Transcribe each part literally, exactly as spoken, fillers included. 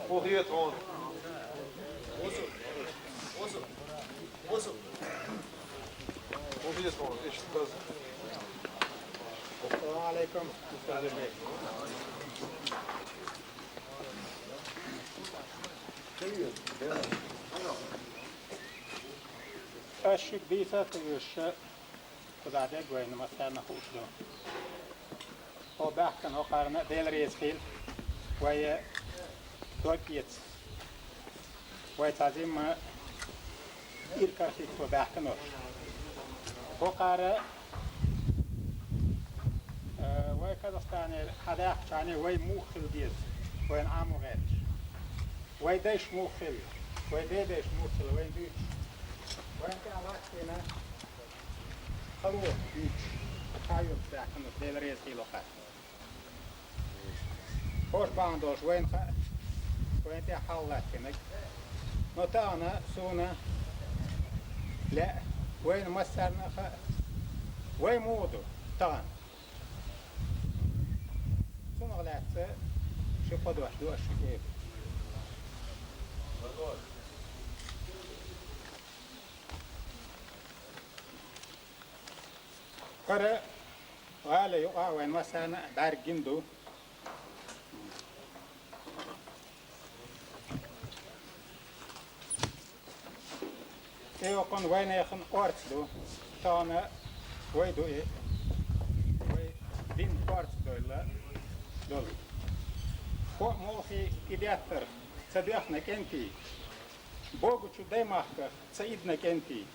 Муха хета хьуна? Муха хета хьуна? Иштта хаза. Ассаламу алейкум. Аш шуьга дийца а ца оьшуш, кхузахь дерг вайна массарна а хууш ду. Хьо баьхкина хӀокхарна а Дела реза хила, вай дог эца, вай цхьа зимма иракарахийта хьо баьхкинош. ХӀокхара, э, вай Казахстанера хьадаьккхачарна вай муха хила деза, вайна Ӏамо гӀерташ. Вай дайша муха хилла, вай дедайша муха хилла, вайна дуьйцуш. Вайна тӀехь латтийна хало дуьйцуш, хьаюрт баьхкинарш, Дела реза хила хьо. Хьош бахьана долуш вайна хаьа, вайна тӀехь хьал латтийнарг. Но тахана суна лаьа, вайна массарна а хаьа, вай муха ду тахана. Цунах лаьцна ши-кхо дош ду аш шуьга. ХӀара гӀала юкъа а вайн массарна а бӀаьрг гина ду. И окхунна вайнехан орца ду, тахана вай ду и, вай дин орца дойла долу. Хьо а молхий и деттарх ца доьхна кӀентий, богучу даймахках ца идна кӀентий,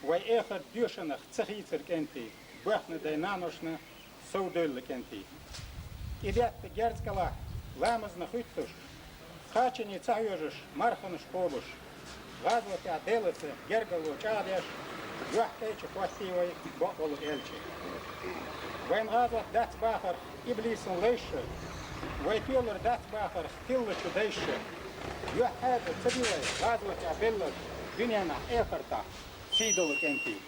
вай эхарт доьшанах ца хийцар кӀентий, боьхна дай-наношна сов девлла кӀентий. И детта герз калахь, ламазна хуьттуш, кхачане ца хьоьжуш, марханаш кхобуш, гӀазотехь Делаца гергарло чӀагӀдеш, юьхь кӀайчу хӀоттий вай бакъволу элча. Вайн гӀазот дац бахарх иблисан лайша, вай тоьлур дац бахарх тиллачу дайша. Юьхь хьаьжа ца ди вай гӀазотехь белларш, дуьненахь, эхартахь сий долу кӀентий.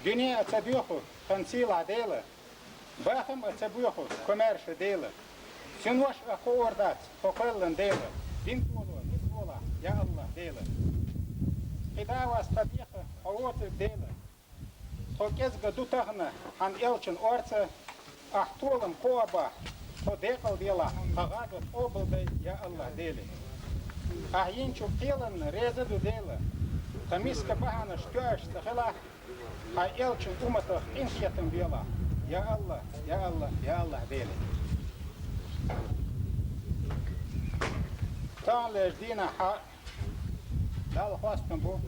Дуьне а ца доьху тхан сийлахь Дела, бахам а ца боьху комаьрша Дела. Синош а хуур дац тхо кхоьллан Дела, дин толо, дин толахь, я АллахӀ Дела. КхидӀа а вац тхан дегӀах хьо воцург Дела. Тхо кӀезга ду тахана хьан элчан орца, ахь толам кхоа бахь, тхо декъал делахь, тхан гӀазот къобалдай, я АллахӀ Дела. Ахь йинчу кхеланна реза ду Дела, тхан миска бахьанаш тоьаш ца хилахь, хьайн элчан умматах къинхетам белахь, я АллахӀ, я АллахӀ, я АллахӀ Дела. Таханлерчу дийнахь хьан Далла хастам бу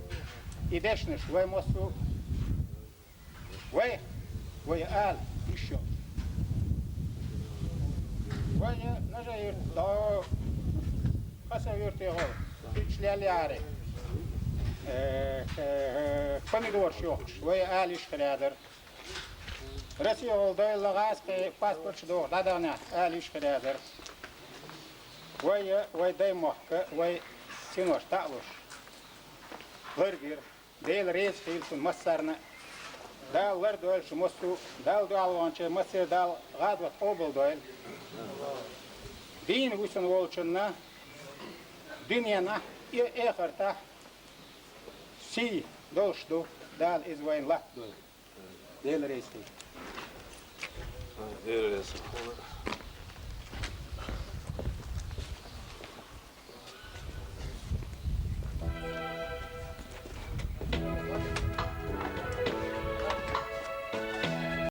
и дешнаш вай массо а вай, вай ала йиш йолуш. Вай Нажа-Юьрта до Хасав-Юьрте гӀолу, кхидӀа лелла яре, э, э, помидораш йохкуш, вай ала йиш хир яр дара. Россия гӀолу дойла гӀазкхи паспорташ дохуш дӀадаханехь ала йиш хир яр дара. Вай, вай даймохк, вай синош таӀалуш ларгира. Дела реза хила шуна массарна а. Дала лардойла шу массо а, Далла дуьхьал ваханчеран массеран Дала гӀазот къобалдойла. Дийна вуьсун волчунна дуьненахь а, э-, эхартахь а сий долуш ду, Дала иза вайна латтадойла. Дела реза хила. Дела реза хила.